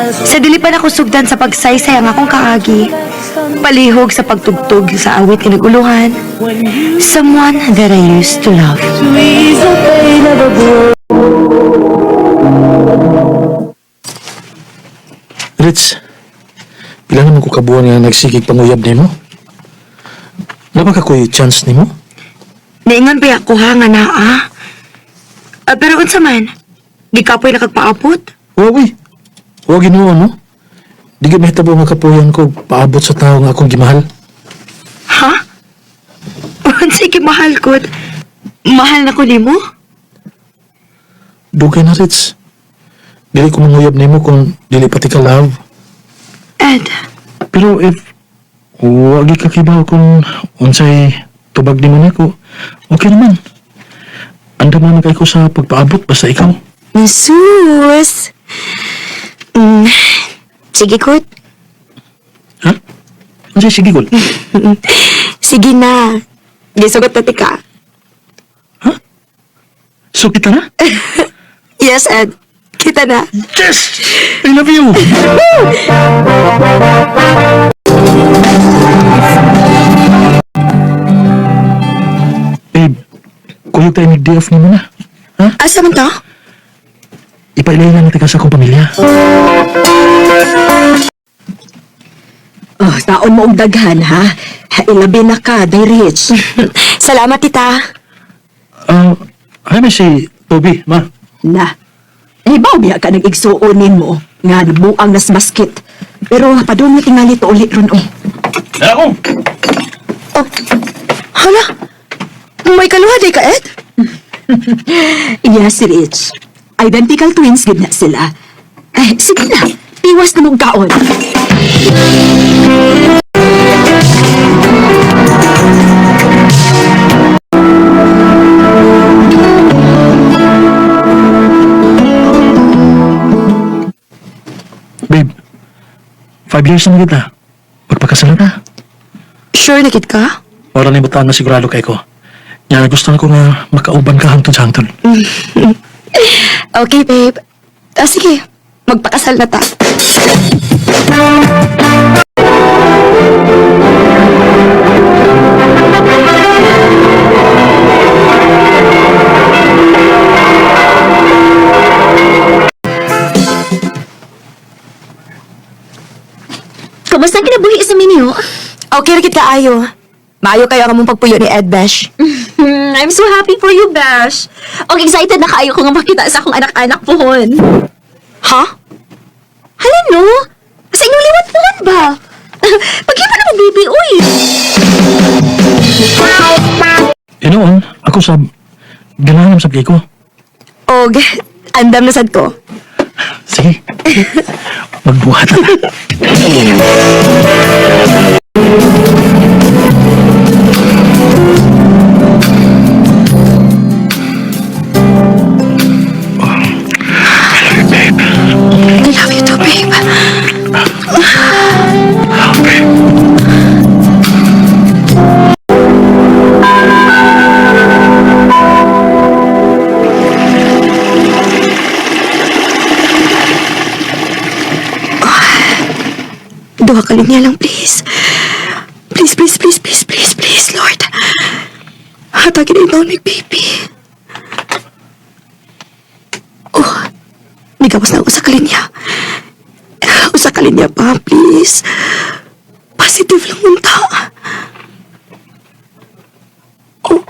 Sa dili pa nako sugdan sa pagsaysay ang akong kaagi, palihog sa pagtugtog sa awit nga naguluhan, "Someone That I Used to Love." Rich, pila naman ko kabuan nga nagsigig panguyab nimo? Naa ba ko'y chance nimo? Niingon pa ako ha nga naa. Ah, pero unsa man? Gikapoy na kag paabot? Wa uy. Wa Ginoo no. Di gyud mahitabo nga kapuyan ko paabot sa tawo nga akong gimahal. Ha? Unsay mahal ko? Mahal na ko nimo? Dugay na, Rich. Dili ko manguyab nimo kung dili pati ka love. Ed, Pero if wa gyud ka kibaw kung unsay tubag nimo nako, okay naman. Andam na kay ko sa pagpaabot basta ikaw. Sus! Sige, Kurt. Ha? Unsay sige gud? Sige na. Gisugot na tika. So kita na? Yes, Ed. Kita na. Yes! I love you! Babe, kuyog tayo nag-day off nimo na. Ha? Asa man to? Ipailay na natin ka sa akong pamilya. Oh, taon mo og daghan, ha? Ilabi na ka, day rich. Salamat, tita. Ah, ay may si Toby, ma. Na. Eh, baw biya ka nag igsuonin mo nga nabuang nas basket. Pero padung na tingali to ulit ron oh. Ako! Oh. Hala. May kaluha day ka, Ed? Yes, Rich. Identical twins gid na sila. Eh, sige na. Piwas na mong kaon. Babe, 5 years na kita. Magpakasal na. Sure na gid ka? Wala na yung bataan na sigurado kay ko. Nga gusto na ko nga makauban ka hangtod sa hangtod. Okay, babe. Ah, sige. Magpakasal na ta. Kumusta ang kinabuhi sa minyo? Okay ra kita ayo. Maayo kayo ang among pagpuyo ni Ed Besh. I'm so happy for you, Bash. Og excited na kaayo ko nga makita sa akong anak-anak pohon. Ha? Hala no? Sa inyong liwat pohon ba? Paghipa na mo, baby, uy! Inoon, ako sa ganahan sa ko. Og, andam na sad ko. Sige. Magbuhat na. I love you, babe. I love you too, babe. Oh, babe. Duha ka linya lang, please. Please, please, please, please, please, please, Lord. Hatagin na ikaw baby. Oh, nigawas na usa ka linya. Usa ka linya pa, please. Positive lang unta. Oh.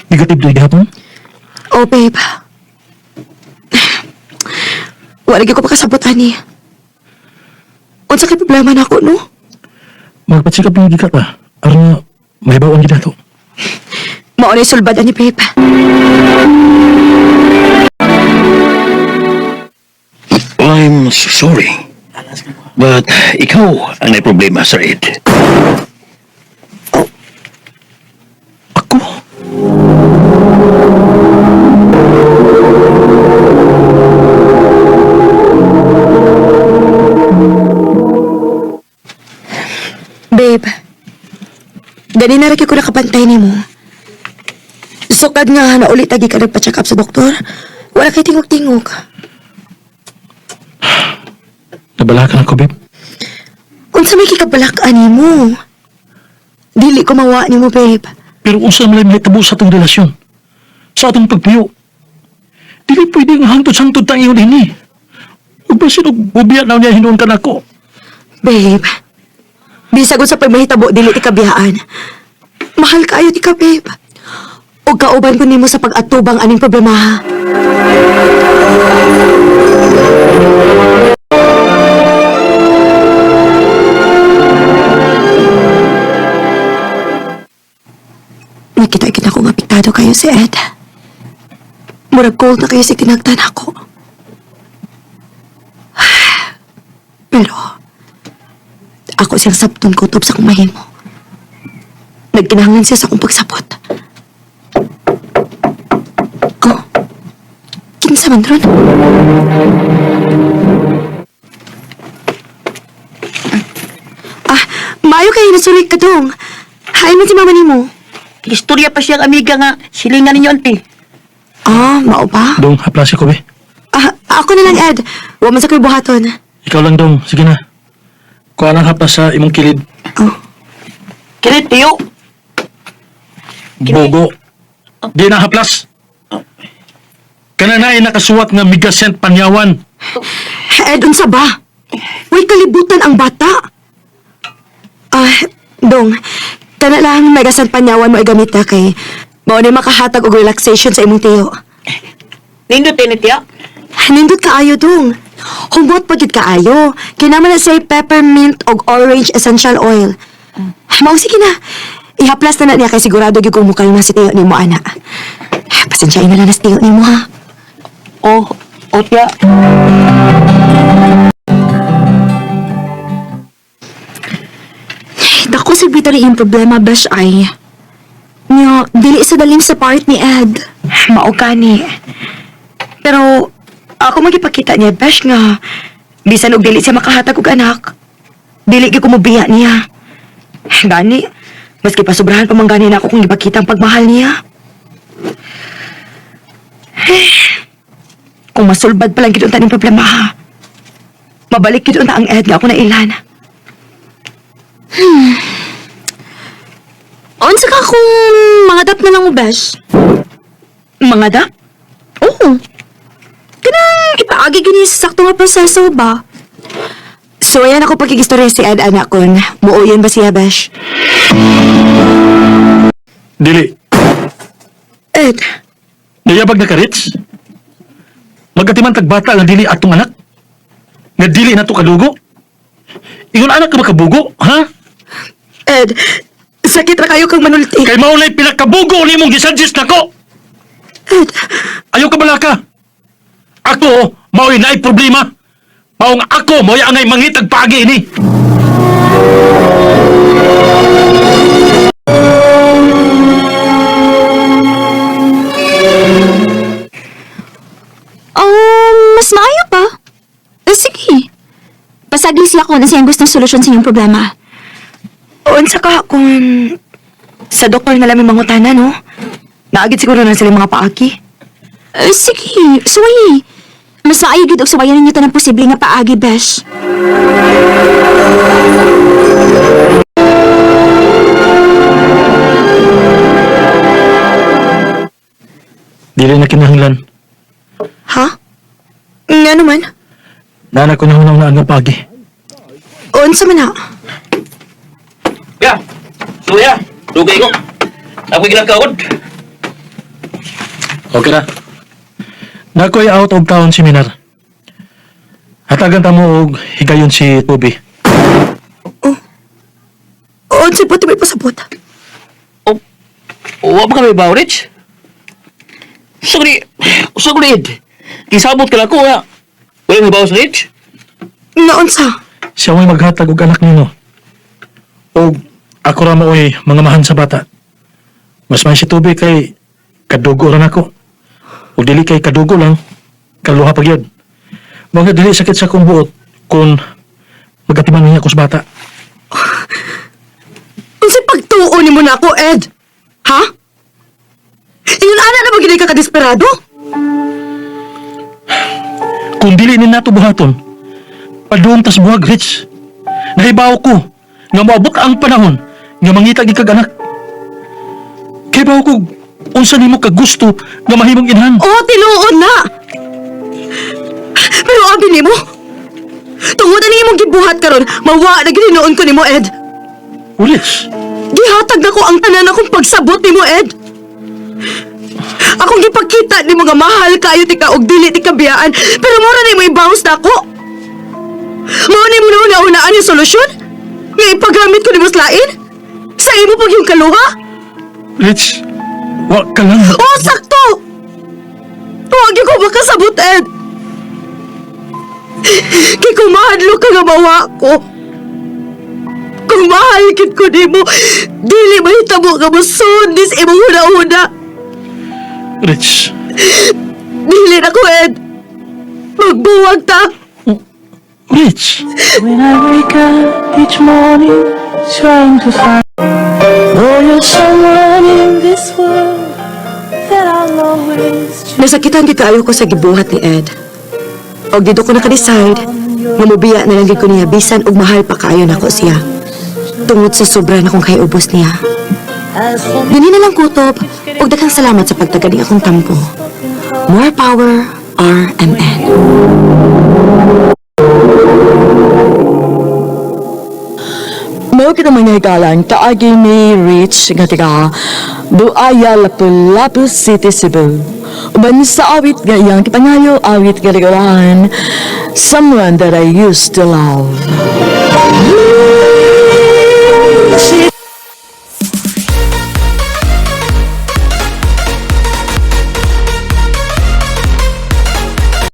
Negative na gihapon? Oh, babe. Wala gyud ko makasabot ani. Unsa kay problema nako, no? Magpa-check up na ka ta. Aron nga, mahibawan gid nato. Mao na sulbad ani, babe. I'm so sorry. But ikaw ang may problema, Sir Ed. Ako? Babe, ganina ra gyud ko nakabantay nimo. Sukad nga naulit agi ka nagpa-check up sa doktor. Wala kay tingog-tingog. Nabalakan ako, babe. Unsa may kikabalak-an nimo? Dili ko mawa nimo, babe. Pero unsa man lang nahitabo sa atong relasyon? Sa atong pagpiyo? Dili pwede nga hangtod-sangtod tang iyon ini. Ug basin og bubiya na niya hinuon ka nako. Babe, bisag unsa pa'y mahitabo dili ti kabiyaan. Mahal kaayo ti ka, babe. Ug kauban ko nimo sa pag-atubang aning problema. Ha? Nakita kita ko nga apektado kayo si Ed. Murag cold na kayo si tinagtan ako. Pero, ako siyang sabton ko sa akong mahimo. Nagkinahanglan siya sa akong pagsabot. Oh, kinsa man ron? Ah, maayo kayo nasulit ka dong. Hay man si mama nimo. Istorya pa siyang amiga nga silingan ninyo auntie. Ah, mao ba? Dong, haplasi ko, be. Ah, ako na lang, Ed. Wa man sa ko'y buhaton. Ikaw lang, dong. Sige na. Kuha lang haplas sa imong kilid. Oh, Kini tiyo. Bogo. Di na haplas. Kana na ay nakasuwat nga megasent panyawan. Ed, unsa ba? Uy, kalibutan ang bata. Ah, dong, kana lang megasan panyawan mo ay gamita kay mao ni makahatag og relaxation sa imong tiyo. Nindot ini tiyo. Nindot kaayo dong. Humot pa gyud kaayo. Kinama na say peppermint og orange essential oil. Mao sige na. Ihaplas na na niya kay sigurado gyud kung mukalma si tiyo nimo ana. Pasensyain na lang na si tiyo nimo ha. Oh, oh tiya. Dako si Peter yung problema, Besh, ay. Nga, dili sa dalim sa part ni Ed. Mao gani. Pero ako magipakita niya besh nga bisan og dili siya makahatag og anak. Dili gyud ko mobiya niya. Gani, maski pa sobrahan pa man gani na ako kung ipakita ang pagmahal niya. Eh, kung masulbad pa lang gid unta ning problema ha. Mabalik gid unta ang Ed nga ako na ilan. Unsa ka kung mga dap na lang mo, Besh? Mga da? Oo. Kanang ipaagi gini sa sakto nga proseso ba? So ayan ako pagkigistorya si Ed anak kon. Muo yun ba siya, Besh? Dili. Ed, Nayabag na ka, Rich? Magkatiman tagbata nga dili atong anak? Nga dili na to kadugo? Ingon anak ka makabugo, ha? Ed, sakit ra kayo kang manulti. Kay maulay pinakabugo ni mong gisuggest nako. Ed, Ayaw ka balaka. Ako, mao'y naay problema. Maong ako, mao'y angay mangitag paagi ini. Mas maayo pa. Eh, sige. Pasagli siya kung ano siyang gustong solusyon sa inyong problema. unsa ka kung sa doktor na lang may mangutana, no? Naagid siguro na sila mga paaki. Eh, sige, suwayi. Mas maayo gid og suwayan ninyo tanang posible nga paagi, Besh. Dili na kinahanglan. Ha? Nga naman. Nana ko na hunang nga paagi. Unsa man na? Ya. Suya, dugay ko. Ako ginakaod. Okay na. Nakoy out of town seminar. Hatagan ta mo og higayon si Toby. Unsa po may pasabot? Oh, wa ba kami ba, Rich? Sugri, sugri, Ed. Kisabot ka na ko, ha? Wala may bawas, Rich? Nga unsa? Siya mo'y maghatag og anak nino. Og ako ra maoy mga mahan sa bata. Mas may si Toby kay kadugo ra nako. Og dili kay kadugo lang, kaluha pa gyud. Mga dili sakit sa akong buot kung magatiman niya ako sa bata. Unsa pagtuo nimo nako, Ed? Ha? Ingon ana na ba gyud ka kadesperado? Kung dili ni nato buhaton, padung tas buhag, Rich. Nahibaw ko nga moabot ang panahon nga mangita gid kag anak. Kay bawo ko unsa nimo ka gusto nga mahimong inahan. Oo, tinuod na! Pero abi nimo, tungod ani imong gibuhat karon, mawa na gyud hinuon ko nimo, Ed. Rich, Gihatag nako ang tanan akong pagsabot nimo, Ed. Akong gipakita nimo nga mahal kaayo tika og dili tika biyaan, pero mura nimo i-bounce nako. Mao nimo na unaan yung solusyon? Nga ipagamit ko nimo sa lain? Sa imo pag yung kaluha? Rich, wa ka lang. Oo, sakto! Huwag ko makasabot, Ed. Kay kung mahadlok ka nga mawa ko. Kung mahal kit ko nimo, dili mahitabo nga mosunod sa imong huna-huna. Rich, Dili na ko, Ed. Magbuwag ta. Rich. When I wake up each morning, trying to find, oh, you're someone in this world that I'll always choose. Nasakitan gyud kaayo ko sa gibuhat ni Ed. Og didto ko naka-decide nga mobiya na lang gyud ko niya bisan og mahal pa kaayo nako siya. Tungod sa sobra na kong kaiubos niya. As for me, Dinhi na lang kutob ug daghang salamat sa pagtagaling akong tampo. More power, RMN. Mao kita mga hikalan, kaagi ni Rich nga taga Buaya, Lapu-Lapu City, Cebu. Uban sa awit nga iyang kipangayo, awit nga ligawaan, "Someone That I Used to Love."